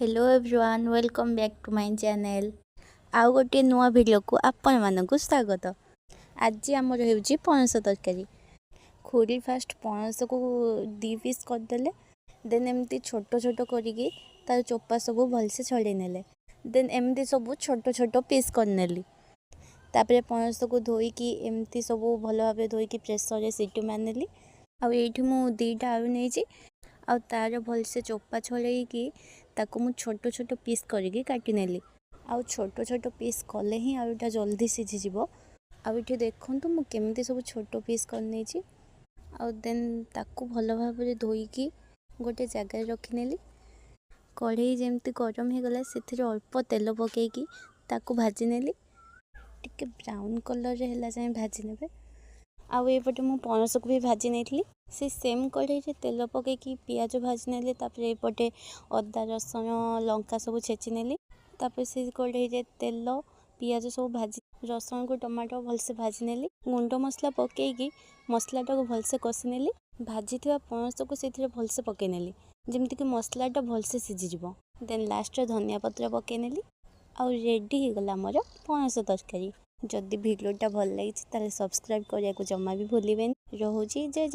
Hello everyone, welcome back to my channel. ଆଉ ଗୋଟିଏ ନୂଆ ଭିଡ଼ିଓକୁ ଆପଣମାନଙ୍କୁ ସ୍ୱାଗତ। ଆଜି ଆମର ହେଉଛି ପଣସ ତରକାରୀ। ଖୁଡ଼ି ଫାଷ୍ଟ ପଣସକୁ ଦୁଇ ପିସ୍ କରିଦେଲେ। ଦେନ୍ ଏମିତି ଛୋଟ ଛୋଟ କରିକି ତାର ଚୋପା ସବୁ ଭଲସେ ଛଡ଼େଇ ନେଲେ। ଦେନ୍ ଏମିତି ସବୁ ଛୋଟ ଛୋଟ ପିସ୍ କରିନେଲି। ତାପରେ ପଣସକୁ ଧୋଇକି, ଏମିତି ସବୁ ଭଲ ଭାବରେ ଧୋଇକି ପ୍ରେସରରେ ସିଟି ମାରିନେଲି। ଆଉ ଏଇଠି ମୁଁ ଦୁଇଟା ଆଳୁ ନେଇଛି ଆଉ ତାର ଭଲସେ ଚୋପା ଛଡ଼େଇକି ତାକୁ ମୁଁ ଛୋଟ ଛୋଟ ପିସ୍ କରିକି କାଟିନେଲି। ଆଉ ଛୋଟ ଛୋଟ ପିସ୍ କଲେ ହିଁ ଆଳୁଟା ଜଲ୍ଦି ସିଝିଯିବ। ଆଉ ଏଠି ଦେଖନ୍ତୁ, ମୁଁ କେମିତି ସବୁ ଛୋଟ ପିସ୍ କରିନେଇଛି। ଆଉ ଦେନ୍ ତାକୁ ଭଲ ଭାବରେ ଧୋଇକି ଗୋଟେ ଜାଗାରେ ରଖିନେଲି। କଢ଼େଇ ଯେମିତି ଗରମ ହେଇଗଲା, ସେଥିରେ ଅଳ୍ପ ତେଲ ପକାଇକି ତାକୁ ଭାଜି ନେଲି। ଟିକେ ବ୍ରାଉନ୍ କଲର୍ରେ ହେଲା ଯାଏଁ ଭାଜି ନେବେ। ଆଉ ଏପଟେ ମୁଁ ପଣସକୁ ବି ଭାଜି ନେଇଥିଲି। ସେ ସେମ୍ କଢ଼େଇରେ ତେଲ ପକାଇକି ପିଆଜ ଭାଜି ନେଲି। ତାପରେ ଏପଟେ ଅଦା, ରସୁଣ, ଲଙ୍କା ସବୁ ଛେଚି ନେଲି। ତାପରେ ସେ କଢ଼େଇରେ ତେଲ, ପିଆଜ ସବୁ ଭାଜି, ରସୁଣକୁ ଟମାଟୋ ଭଲସେ ଭାଜି ନେଲି। ଗୁଣ୍ଡ ମସଲା ପକାଇକି ମସଲାଟାକୁ ଭଲସେ କଷି ନେଲି। ଭାଜିଥିବା ପଣସକୁ ସେଥିରେ ଭଲସେ ପକାଇ ନେଲି, ଯେମିତିକି ମସଲାଟା ଭଲସେ ସିଝିଯିବ। ଦେନ୍ ଲାଷ୍ଟରେ ଧନିଆ ପତ୍ର ପକାଇ ନେଲି ଆଉ ରେଡ଼ି ହେଇଗଲା ଆମର ପଣସ ତରକାରୀ। ଯଦି ଭିଡ଼ିଓଟା ଭଲ ଲାଗିଛି, ତାହେଲେ ସବସ୍କ୍ରାଇବ୍ କରିବାକୁ ଜମା ବି ଭୁଲିବେନି। ରହୁଛି, ଜୟ ଜୟ।